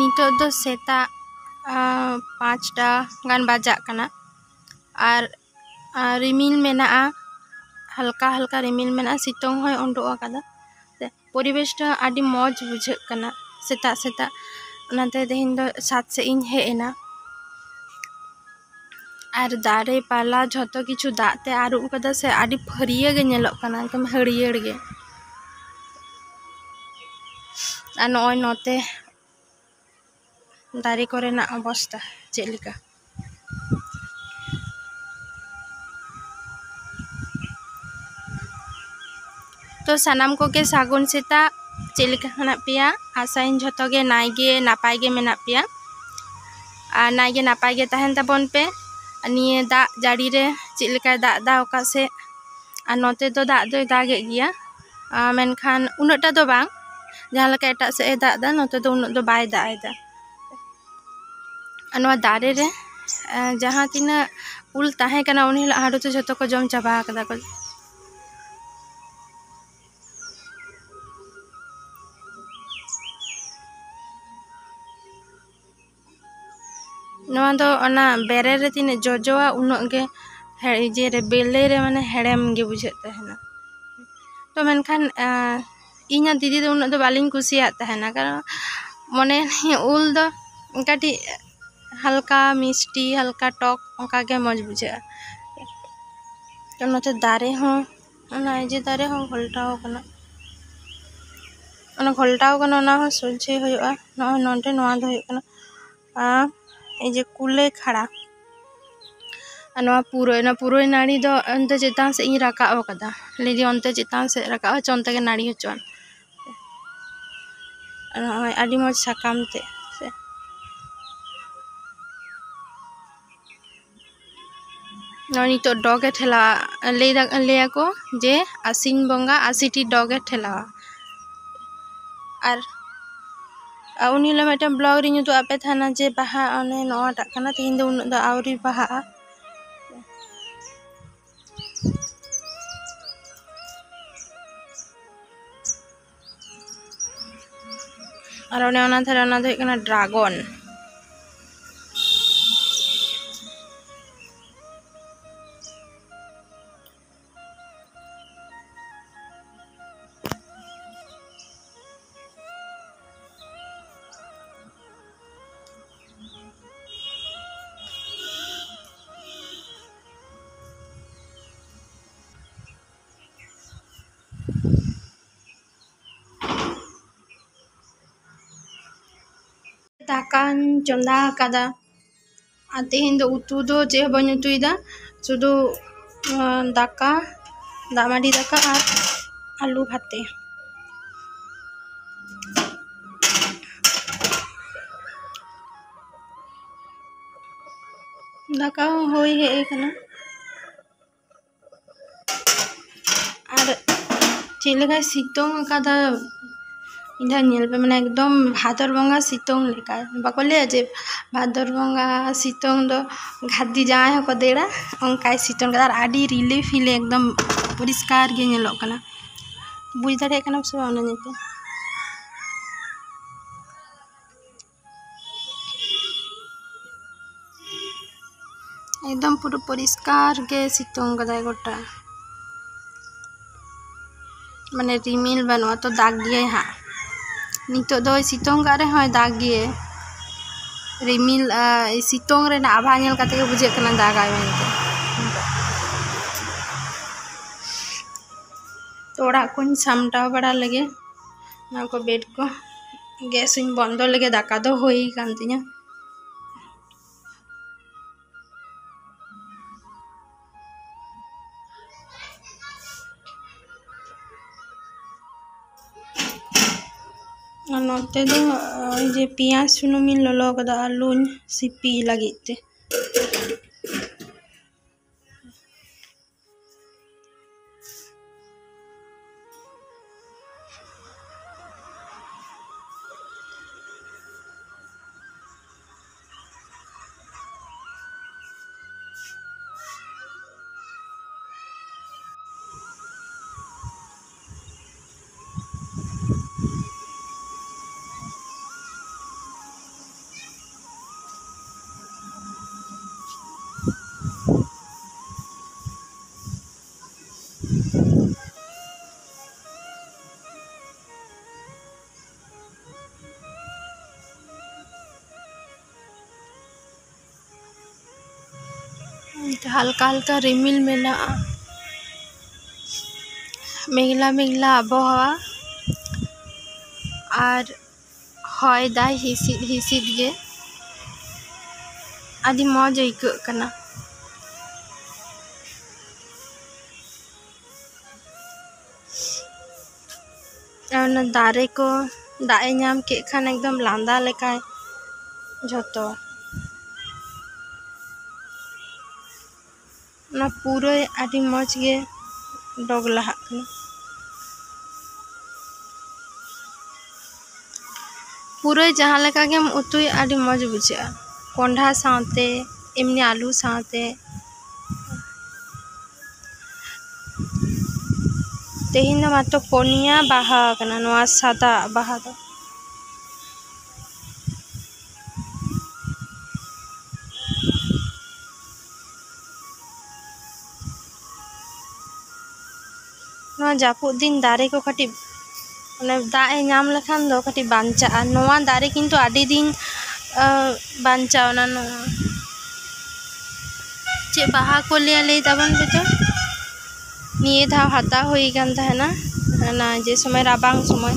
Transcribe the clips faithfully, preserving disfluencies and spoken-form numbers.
ᱱᱤᱛᱚᱜ ᱫᱚ ᱥᱮᱛᱟᱜ, ᱟᱸ, ᱯᱟᱸᱪᱴᱟ ᱜᱟᱱ ᱵᱟᱡᱟᱜ ᱠᱟᱱᱟ᱾ ᱟᱨ, ᱟᱨ ᱨᱤᱢᱤᱞ ᱢᱮᱱᱟᱜᱼᱟ, ᱦᱟᱞᱠᱟ ᱦᱟᱞᱠᱟ ᱨᱤᱢᱤᱞ ᱢᱮᱱᱟᱜᱼᱟ, ᱥᱤᱛᱩᱝ ᱦᱚᱸᱭ ᱩᱰᱩᱠ ᱟᱠᱟᱫᱟ᱾ ᱯᱚᱨᱤᱵᱮᱥ ᱴᱟ ᱟᱹᱰᱤ ᱢᱚᱡᱽ ᱵᱩᱡᱷᱟᱹᱜ ᱠᱟᱱᱟ ᱥᱮᱛᱟᱜ ᱥᱮᱛᱟᱜ᱾ ᱚᱱᱟᱛᱮ ᱛᱮᱦᱮᱧ ᱫᱚ ᱪᱷᱟᱫᱽ ᱥᱮᱫ ᱤᱧ ᱦᱮᱡ ᱮᱱᱟ᱾ ᱟᱨ ᱫᱟᱨᱮ ᱯᱟᱞᱟ ᱡᱷᱚᱛᱚ ᱠᱤᱪᱷᱩ ᱫᱟᱜ ᱛᱮ ᱟᱹᱨᱩᱵ ᱠᱟᱫᱟ ᱥᱮ, ᱟᱹᱰᱤ ᱯᱷᱟᱹᱨᱭᱟᱹ ᱜᱮ ᱧᱮᱞᱚᱜ ᱠᱟᱱᱟ, ᱮᱠᱫᱚᱢ ᱦᱟᱹᱨᱭᱟᱹᱲ ᱜᱮ᱾ ᱟᱨ ᱱᱚᱜᱼᱚᱭ ᱱᱚᱛᱮ ᱫᱟᱨᱮ ᱠᱚᱨᱮᱱᱟᱜ ᱚᱵᱚᱥᱛᱟ ᱪᱮᱫ ᱞᱮᱠᱟ᱾ ᱛᱚ ᱥᱟᱱᱟᱢ ᱠᱚᱜᱮ ᱥᱟᱹᱜᱩᱱ ᱥᱮᱛᱟᱜ᱾ ᱪᱮᱫ ᱞᱮᱠᱟ ᱦᱮᱱᱟᱜ ᱯᱮᱭᱟ? ᱟᱥᱟᱭᱟᱹᱧ ᱡᱷᱚᱛᱚ ᱜᱮ ᱱᱟᱭ ᱜᱮ ᱱᱟᱯᱟᱭ ᱜᱮ ᱢᱮᱱᱟᱜ ᱯᱮᱭᱟ᱾ ᱟᱨ ᱱᱟᱭ ᱜᱮ ᱱᱟᱯᱟᱭ ᱜᱮ ᱛᱟᱦᱮᱱ ᱛᱟᱵᱚᱱ ᱯᱮ᱾ ᱱᱤᱭᱟᱹ ᱫᱟᱜ ᱡᱟᱹᱲᱤ ᱨᱮ ᱪᱮᱫ ᱞᱮᱠᱟᱭ ᱫᱟᱜ ᱮᱫᱟ ᱚᱠᱟ ᱥᱮᱫ, ᱟᱨ ᱱᱚᱛᱮ ᱫᱚ ᱫᱟᱜ ᱫᱚᱭ ᱫᱟᱜᱮᱫ ᱜᱮᱭᱟ, ᱟᱨ ᱢᱮᱱᱠᱷᱟᱱ ᱩᱱᱟᱹᱜ ᱴᱟ ᱫᱚ ᱵᱟᱝ᱾ ᱡᱟᱦᱟᱸ ᱞᱮᱠᱟ ᱮᱴᱟᱜ ᱥᱮᱫ ᱮ ᱫᱟᱜ ᱮᱫᱟ, ᱱᱚᱛᱮ ᱫᱚ ᱩᱱᱟᱹᱜ ᱫᱚ ᱵᱟᱭ ᱫᱟᱜ ᱮᱫᱟ᱾ ᱟᱨ ᱱᱚᱣᱟ ᱫᱟᱨᱮ ᱨᱮ, ᱮᱸ, ᱡᱟᱦᱟᱸ ᱛᱤᱱᱟᱹᱜ ᱩᱞ ᱛᱟᱦᱮᱸ ᱠᱟᱱᱟ, ᱩᱱ ᱦᱤᱞᱳᱜ ᱦᱟᱹᱲᱩ ᱛᱮ ᱡᱷᱚᱛᱚ ᱠᱚ ᱡᱚᱢ ᱪᱟᱵᱟ ᱟᱠᱟᱫᱟ ᱠᱚ᱾ ᱱᱚᱣᱟ ᱫᱚ ᱚᱱᱟ ᱵᱮᱨᱮᱞ ᱨᱮ ᱛᱤᱱᱟᱹᱜ ᱡᱚᱡᱚᱣᱟ, ᱩᱱᱟᱹᱜ ᱜᱮ ᱦᱮ-, ᱤᱭᱟᱹ ᱨᱮ, ᱵᱮᱞᱮ ᱨᱮ ᱢᱟᱱᱮ ᱦᱮᱲᱮᱢ ᱜᱮ ᱵᱩᱡᱷᱟᱹᱜ ᱛᱟᱦᱮᱱᱟ᱾ ᱛᱚ ᱢᱮᱱᱠᱷᱟᱱ, ᱟᱸ, ᱤᱧ ᱟᱨ ᱫᱤᱫᱤ ᱫᱚ ᱩᱱᱟᱹᱜ ᱫᱚ ᱵᱟᱹᱞᱤᱧ ᱠᱩᱥᱤᱭᱟᱜ ᱛᱟᱦᱮᱱᱟ, ᱠᱟᱨᱚᱱ ᱢᱚᱱᱮ ᱩᱞ ᱫᱚ ᱠᱟᱹᱴᱤᱡ ᱦᱟᱞᱠᱟ ᱢᱤᱥᱴᱤ, ᱦᱟᱞᱠᱟ ᱴᱚᱠ, ᱚᱱᱠᱟ ᱜᱮ ᱢᱚᱡᱽ ᱵᱩᱡᱷᱟᱹᱜᱼᱟ᱾ ᱛᱚ ᱱᱚᱛᱮ ᱫᱟᱨᱮ ᱦᱚᱸ, ᱚᱱᱟ ᱤᱭᱟᱹ ᱫᱟᱨᱮ ᱦᱚᱸ ᱜᱷᱚᱞᱴᱟᱣ ᱠᱟᱱᱟ, ᱚᱱᱟ ᱜᱷᱚᱞᱴᱟᱣ ᱠᱟᱱᱟ, ᱚᱱᱟ ᱦᱚᱸ ᱥᱚᱡᱷᱮ ᱦᱩᱭᱩᱜᱼᱟ᱾ ᱱᱚᱜᱼᱚᱭ ᱱᱚᱰᱮ ᱱᱚᱣᱟ ᱫᱚ ᱦᱩᱭᱩᱜ ᱠᱟᱱᱟ, ᱟᱨ ᱤᱭᱟᱹ ᱠᱩᱞᱟᱹᱭ ᱠᱷᱟᱲᱟ, ᱟᱨ ᱱᱚᱣᱟ ᱯᱩᱨᱟᱹᱭ, ᱱᱚᱣᱟ ᱯᱩᱨᱟᱹᱭ ᱱᱟᱹᱲᱤ ᱫᱚ ᱚᱱᱛᱮ ᱪᱮᱛᱟᱱ ᱥᱮᱫ ᱤᱧ ᱨᱟᱠᱟᱵ ᱟᱠᱟᱫᱟ᱾ ᱞᱟᱹᱭᱫᱟᱹᱧ ᱚᱱᱛᱮ ᱪᱮᱛᱟᱱ ᱥᱮᱫ ᱨᱟᱠᱟᱵ ᱦᱚᱪᱚ, ᱚᱱᱛᱮ ᱜᱮ ᱱᱟᱹᱲᱤ ᱦᱚᱪᱚᱣᱟᱱ᱾ ᱟᱨ ᱱᱚᱜᱼᱚᱭ ᱟᱹᱰᱤ ᱢᱚᱡᱽ ᱥᱟᱠᱟᱢ ᱛᱮ ᱥᱮ᱾ ᱱᱚᱜᱼᱚᱭ ᱱᱤᱛᱚᱜ ᱰᱚᱜᱽ ᱮ ᱴᱷᱮᱞᱟᱣᱟ, ᱞᱟᱹᱭ ᱫᱟ-, ᱞᱟᱹᱭᱟᱠᱚ ᱡᱮ ᱟᱥᱤᱱ ᱵᱚᱸᱜᱟ ᱟᱥᱤᱴᱤ ᱰᱚᱜᱽ ᱮ ᱴᱷᱮᱞᱟᱣᱟ᱾ ᱟᱨ, ᱟᱨ ᱩᱱ ᱦᱤᱞᱳᱜ ᱢᱤᱫᱴᱮᱱ ᱵᱞᱚᱜ ᱨᱤᱧ ᱩᱫᱩᱜ ᱟᱫ ᱯᱮ ᱛᱟᱦᱮᱱᱟ ᱡᱮ ᱵᱟᱦᱟ, ᱚᱱᱮ ᱱᱚᱣᱟᱴᱟᱜ ᱠᱟᱱᱟ, ᱛᱮᱦᱮᱧ ᱫᱚ ᱩᱱᱟᱹᱜ ᱫᱚ ᱟᱹᱣᱨᱤ ᱵᱟᱦᱟᱜᱼᱟ᱾ ᱟᱨ ᱚᱱᱮ ᱚᱱᱟ ᱫᱷᱟᱨᱮ, ᱚᱱᱟ ᱫᱚ ᱦᱩᱭᱩᱜ ᱠᱟᱱᱟ ᱰᱨᱟᱜᱚᱱ᱾ ᱫᱟᱠᱟᱧ ᱪᱚᱸᱫᱟ ᱟᱠᱟᱫᱟ᱾ ᱟᱨ ᱛᱮᱦᱮᱧ ᱫᱚ ᱩᱛᱩ ᱫᱚ ᱪᱮᱫ ᱦᱚᱸ ᱵᱟᱹᱧ ᱩᱛᱩᱭᱮᱫᱟ, ᱥᱩᱫᱷᱩ, ᱟᱸ, ᱫᱟᱠᱟ, ᱫᱟᱜ ᱢᱟᱹᱰᱤ ᱫᱟᱠᱟ ᱟᱨ ᱟᱹᱞᱩ ᱵᱷᱟᱛᱮ᱾ ᱫᱟᱠᱟ ᱦᱚᱸ ᱦᱩᱭ ᱦᱮᱡ ᱟᱠᱟᱱᱟ᱾ ᱟᱨ ᱪᱮᱫ ᱞᱮᱠᱟᱭ ᱥᱤᱛᱩᱝ ᱟᱠᱟᱫᱟ, ᱢᱤᱫ ᱫᱷᱟᱣ ᱧᱮᱞ ᱯᱮ, ᱢᱟᱱᱮ ᱮᱠᱫᱚᱢ ᱵᱷᱟᱫᱚᱨ ᱵᱚᱸᱜᱟ ᱥᱤᱛᱩᱝ ᱞᱮᱠᱟ᱾ ᱵᱟᱠᱚ ᱞᱟᱹᱭᱟ ᱡᱮ ᱵᱷᱟᱫᱚᱨ ᱵᱚᱸᱜᱟ ᱥᱤᱛᱩᱝ ᱫᱚ ᱜᱷᱟᱹᱨᱫᱤ ᱡᱟᱶᱟᱭ ᱦᱚᱸᱠᱚ ᱫᱟᱹᱲᱟ, ᱚᱱᱠᱟᱭ ᱥᱤᱛᱩᱝ ᱠᱟᱫᱟ᱾ ᱟᱨ ᱟᱹᱰᱤ relief feel, ᱮᱠᱫᱚᱢ ᱯᱚᱨᱤᱥᱠᱟᱨ ᱜᱮ ᱧᱮᱞᱚᱜ ᱠᱟᱱᱟ᱾ ᱵᱩᱡᱽ ᱫᱟᱲᱮᱭᱟᱜ ᱠᱟᱱᱟ ᱯᱮ ᱥᱮ ᱵᱟᱝ ᱚᱱᱟ ᱧᱮᱞᱛᱮ? ᱮᱠᱫᱚᱢ ᱯᱩᱨᱟᱹ ᱯᱚᱨᱤᱥᱠᱟᱨ ᱜᱮ ᱥᱤᱛᱩᱝ ᱠᱟᱫᱟᱭ ᱜᱚᱴᱟ, ᱢᱟᱱᱮ ᱨᱤᱢᱤᱞ ᱵᱟᱹᱱᱩᱜᱼᱟ, ᱛᱚ ᱫᱟᱜ ᱜᱮᱭᱟᱭ ᱦᱟᱸᱜ᱾ ᱱᱤᱛᱚᱜ ᱫᱚᱭ ᱥᱤᱛᱩᱝ ᱠᱟᱜ ᱨᱮᱦᱚᱸᱭ ᱫᱟᱜ ᱜᱮᱭᱟᱭ᱾ ᱨᱤᱢᱤᱞ, ᱟᱨ ᱥᱤᱛᱩᱝ ᱨᱮᱱᱟᱜ ᱟᱵᱷᱟ ᱧᱮᱞ ᱠᱟᱛᱮ ᱜᱮ ᱵᱩᱡᱷᱟᱹᱜ ᱠᱟᱱᱟ ᱫᱟᱜᱟᱭ ᱢᱮᱱᱛᱮ᱾ ᱛᱚ ᱚᱲᱟᱜ ᱠᱚᱧ ᱥᱟᱢᱴᱟᱣ ᱵᱟᱲᱟ ᱞᱮᱜᱮ, ᱱᱚᱣᱟ ᱠᱚ bed ᱠᱚ᱾ Gas ᱤᱧ ᱵᱚᱱᱫᱚ ᱞᱮᱜᱮ, ᱫᱟᱠᱟ ᱫᱚ ᱦᱩᱭ ᱟᱠᱟᱱ ᱛᱤᱧᱟᱹ᱾ ᱟᱨ ᱱᱚᱛᱮ ᱫᱚ, ᱳᱭ ᱡᱮ, ᱯᱮᱸᱭᱟᱡᱽ ᱥᱩᱱᱩᱢᱤᱧ ᱞᱚᱞᱚ ᱠᱟᱫᱟ ᱟᱹᱞᱩᱧ ᱥᱤᱯᱤ ᱞᱟᱹᱜᱤᱫ ᱛᱮ᱾ ᱦᱟᱞᱠᱟ ᱦᱟᱞᱠᱟ ᱨᱤᱢᱤᱞ ᱢᱮᱱᱟᱜᱼᱟ, ᱢᱮᱜᱷᱞᱟ ᱢᱮᱜᱷᱞᱟ ᱟᱵᱚᱦᱟᱣᱟ, ᱟᱨ ᱦᱚᱭ ᱫᱟᱭ ᱦᱤᱥᱤᱫ ᱦᱤᱥᱤᱫ ᱜᱮ, ᱟᱹᱰᱤ ᱢᱚᱡᱽ ᱟᱹᱭᱠᱟᱹᱜ ᱠᱟᱱᱟ᱾ ᱟᱨ ᱚᱱᱟ ᱫᱟᱨᱮ ᱠᱚ ᱫᱟᱜ ᱮ ᱧᱟᱢ ᱠᱮᱫ ᱠᱷᱟᱱ ᱮᱠᱫᱚᱢ ᱞᱟᱸᱫᱟ ᱞᱮᱠᱟᱭ ᱡᱷᱚᱛᱚ᱾ ᱚᱱᱟ ᱯᱩᱨᱟᱹᱭ ᱟᱹᱰᱤ ᱢᱚᱡᱽ ᱜᱮ ᱰᱚᱜᱽ ᱞᱟᱦᱟᱜ ᱠᱟᱱᱟ᱾ ᱯᱩᱨᱟᱹᱭ ᱡᱟᱦᱟᱸ ᱞᱮᱠᱟ ᱜᱮᱢ ᱩᱛᱩᱭ, ᱟᱹᱰᱤ ᱢᱚᱡᱽ ᱵᱩᱡᱷᱟᱹᱜᱼᱟ, ᱠᱚᱸᱰᱷᱟ ᱥᱟᱶᱛᱮ, ᱮᱢᱱᱤ ᱟᱹᱞᱩ ᱥᱟᱶᱛᱮ᱾ ᱛᱮᱦᱮᱧ ᱫᱚ ᱢᱟᱛᱨᱚ ᱯᱚᱱᱭᱟ ᱵᱟᱦᱟ ᱟᱠᱟᱱᱟ ᱱᱚᱣᱟ ᱥᱟᱫᱟ ᱵᱟᱦᱟ ᱫᱚ᱾ ᱱᱚᱣᱟ ᱡᱟᱹᱯᱩᱫ ᱫᱤᱱ ᱫᱟᱨᱮ ᱠᱚ ᱠᱟᱹᱴᱤᱡ, ᱢᱟᱱᱮ, ᱫᱟᱜ ᱮ ᱧᱟᱢ ᱞᱮᱠᱷᱟᱱ ᱫᱚ ᱠᱟᱹᱴᱤᱡ ᱵᱟᱧᱪᱟᱜᱼᱟ᱾ ᱱᱚᱣᱟ ᱫᱟᱨᱮ ᱠᱤᱱᱛᱩ ᱟᱹᱰᱤ ᱫᱤᱱ, ᱟᱸ, ᱵᱟᱧᱪᱟᱣ ᱮᱱᱟ᱾ ᱱᱚᱣᱟ ᱪᱮᱫ ᱵᱟᱦᱟ ᱠᱚ ᱞᱟᱹᱭᱟ, ᱞᱟᱹᱭ ᱛᱟᱵᱚᱱ ᱯᱮ ᱛᱚ? ᱱᱤᱭᱟᱹ ᱫᱷᱟᱣ ᱦᱟᱛᱟᱣ ᱦᱩᱭ ᱠᱟᱱ ᱛᱟᱦᱮᱱᱟ, ᱚᱱᱟ ᱡᱮ ᱥᱚᱢᱚᱭ ᱨᱟᱵᱟᱝ ᱥᱚᱢᱚᱭ,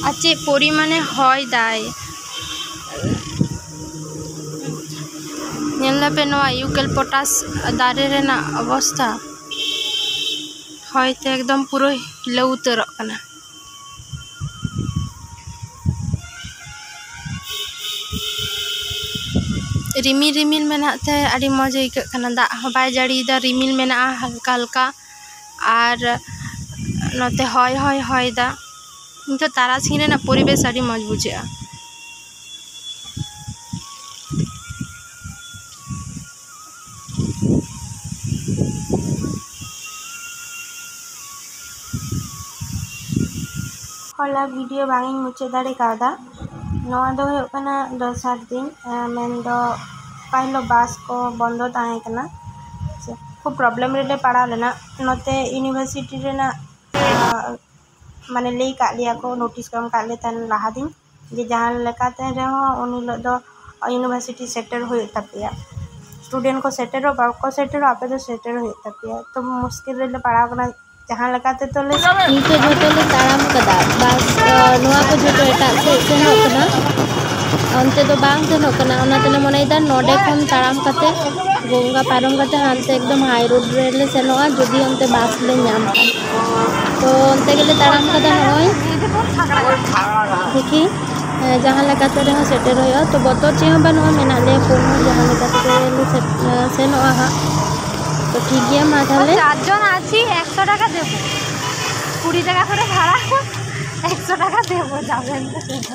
ᱟᱨ ᱪᱮᱫ ᱯᱚᱨᱤᱢᱟᱱᱮ ᱦᱚᱭ ᱫᱟᱭ᱾ ᱧᱮᱞ ᱫᱟᱯᱮ ᱱᱚᱣᱟ ᱤᱭᱩᱠᱮᱞᱯᱚᱴᱟᱥ ᱫᱟᱨᱮ ᱨᱮᱱᱟᱜ ᱚᱵᱚᱥᱛᱟ, ᱦᱚᱭ ᱛᱮ ᱮᱠᱫᱚᱢ ᱯᱩᱨᱟᱹ ᱦᱤᱞᱟᱹᱣ ᱩᱛᱟᱹᱨᱚᱜ ᱠᱟᱱᱟ᱾ ᱨᱤᱢᱤᱞ ᱨᱤᱢᱤᱞ ᱢᱮᱱᱟᱜ ᱛᱮ ᱟᱹᱰᱤ ᱢᱚᱡᱽ ᱟᱹᱭᱠᱟᱹᱜ ᱠᱟᱱᱟ᱾ ᱫᱟᱜ ᱦᱚᱸ ᱵᱟᱭ ᱡᱟᱹᱲᱤᱭᱮᱫᱟ, ᱨᱤᱢᱤᱞ ᱢᱮᱱᱟᱜᱼᱟ ᱦᱟᱞᱠᱟ ᱦᱟᱞᱠᱟ, ᱟᱨ ᱱᱚᱛᱮ ᱦᱚᱭ ᱦᱚᱭ ᱦᱚᱭ ᱫᱟ᱾ ᱱᱤᱛᱚᱜ ᱛᱟᱨᱟᱥᱤᱧ ᱨᱮᱱᱟᱜ ᱯᱚᱨᱤᱵᱮᱥ ᱟᱹᱰᱤ ᱢᱚᱡᱽ ᱵᱩᱡᱷᱟᱹᱜᱼᱟ᱾ ᱦᱚᱞᱟ ᱵᱷᱤᱰᱤᱭᱳ ᱵᱟᱝ ᱤᱧ ᱢᱩᱪᱟᱹᱫ ᱫᱟᱲᱮ ᱠᱟᱣᱫᱟ᱾ ᱱᱚᱣᱟ ᱫᱚ ᱦᱩᱭᱩᱜ ᱠᱟᱱᱟ ᱫᱚᱥᱟᱨ ᱫᱤᱱ, ᱮ, ᱢᱮᱱᱫᱚ ᱚᱠᱟ ᱦᱤᱞᱳᱜ ᱵᱟᱥ ᱠᱚ ᱵᱚᱱᱫᱚ ᱛᱟᱦᱮᱸ ᱠᱟᱱᱟ᱾ ᱥᱮ ᱠᱷᱩᱵ problem ᱨᱮᱞᱮ ᱯᱟᱲᱟᱣ ᱞᱮᱱᱟ᱾ ᱱᱚᱛᱮ university ᱨᱮᱱᱟᱜ, ᱟᱸ, ᱢᱟᱱᱮ ᱞᱟᱹᱭ ᱠᱟᱜ ᱞᱮᱭᱟ ᱠᱚ, notice ᱠᱚ ᱮᱢ ᱠᱟᱜ ᱞᱮ ᱛᱟᱦᱮᱱ ᱞᱟᱦᱟ ᱫᱤᱱ, ᱡᱮ ᱡᱟᱦᱟᱸ ᱞᱮᱠᱟᱛᱮ ᱨᱮᱦᱚᱸ ᱩᱱ ᱦᱤᱞᱳᱜ ᱫᱚ university ᱥᱮᱴᱮᱨ ᱦᱩᱭᱩᱜ ᱛᱟᱯᱮᱭᱟ᱾ Student ᱠᱚ ᱥᱮᱴᱮᱨᱚᱜ ᱵᱟᱠᱚ ᱥᱮᱴᱮᱨᱚᱜ, ᱟᱯᱮ ᱫᱚ ᱥᱮᱴᱮᱨ ᱦᱩᱭᱩᱜ ᱛᱟᱯᱮᱭᱟ᱾ ᱛᱚ ᱢᱩᱥᱠᱤᱞ ᱨᱮᱞᱮ ᱯᱟᱲᱟᱣ ᱠᱟᱱᱟ, ᱡᱟᱦᱟᱸ ᱞᱮᱠᱟ ᱛᱮᱫᱚ ᱞᱮ ᱱᱤᱛᱚᱜ ᱡᱷᱚᱛᱚ ᱞᱮ ᱛᱟᱲᱟᱢ ᱠᱟᱫᱟ, ᱵᱟᱥ, ᱟᱸ, ᱱᱚᱣᱟ ᱠᱚ ᱡᱷᱚᱛᱚ ᱮᱴᱟᱜ ᱥᱮᱫ ᱥᱮᱱᱚᱜ ᱠᱟᱱᱟ, ᱚᱱᱛᱮ ᱫᱚ ᱵᱟᱝ ᱥᱮᱱᱚᱜ ᱠᱟᱱᱟ᱾ ᱚᱱᱟ ᱛᱮᱞᱮ ᱢᱚᱱᱮᱭᱮᱫᱟ ᱱᱚᱰᱮ ᱠᱷᱚᱱ ᱛᱟᱲᱟᱢ ᱠᱟᱛᱮ, ᱜᱚᱝᱜᱟ ᱯᱟᱨᱚᱢ ᱠᱟᱛᱮ ᱦᱟᱱᱛᱮ ᱮᱠᱫᱚᱢ high road ᱨᱮᱞᱮ ᱥᱮᱱᱚᱜᱼᱟ, ᱡᱩᱫᱤ ᱚᱱᱛᱮ ᱵᱟᱥ ᱞᱮ ᱧᱟᱢ ᱠᱷᱟᱱ᱾ ᱛᱚ ᱚᱱᱛᱮ ᱜᱮᱞᱮ ᱛᱟᱲᱟᱢ ᱠᱟᱫᱟ᱾ ᱱᱚᱜᱼᱚᱭ ᱫᱮᱠᱷᱤ, ᱮᱸ, ᱡᱟᱦᱟᱸ ᱞᱮᱠᱟ ᱛᱮ ᱨᱮᱦᱚᱸ ᱥᱮᱴᱮᱨ ᱦᱩᱭᱩᱜᱼᱟ᱾ ᱛᱚ ᱵᱚᱛᱚᱨ ᱪᱮᱫ ᱦᱚᱸ ᱵᱟᱹᱱᱩᱜᱼᱟ, ᱢᱮᱱᱟᱜ ᱞᱮᱭᱟ ᱯᱩᱱ ᱦᱚᱲ, ᱡᱟᱦᱟᱸ ᱞᱮᱠᱟ ᱛᱮᱜᱮ ᱞᱮ ᱥᱮ-, ᱮᱸ, ᱥᱮᱱᱚᱜᱼᱟ ᱦᱟᱸᱜ᱾ ᱛᱚ ᱴᱷᱤᱠ ᱜᱮᱭᱟ, ᱢᱟ ᱛᱟᱦᱞᱮ᱾ ᱪᱟᱨ ᱡᱚᱱ ᱟᱪᱷᱤ, ᱮᱠᱥᱚ ᱴᱟᱠᱟ ᱫᱮᱵᱚ, ᱠᱩᱲᱤ ᱴᱟᱠᱟ ᱠᱚᱨᱮ ᱵᱷᱟᱲᱟ, ᱮᱠᱥᱚ ᱴᱟᱠᱟ ᱫᱮᱵᱚ, যাবেন তো দেবো।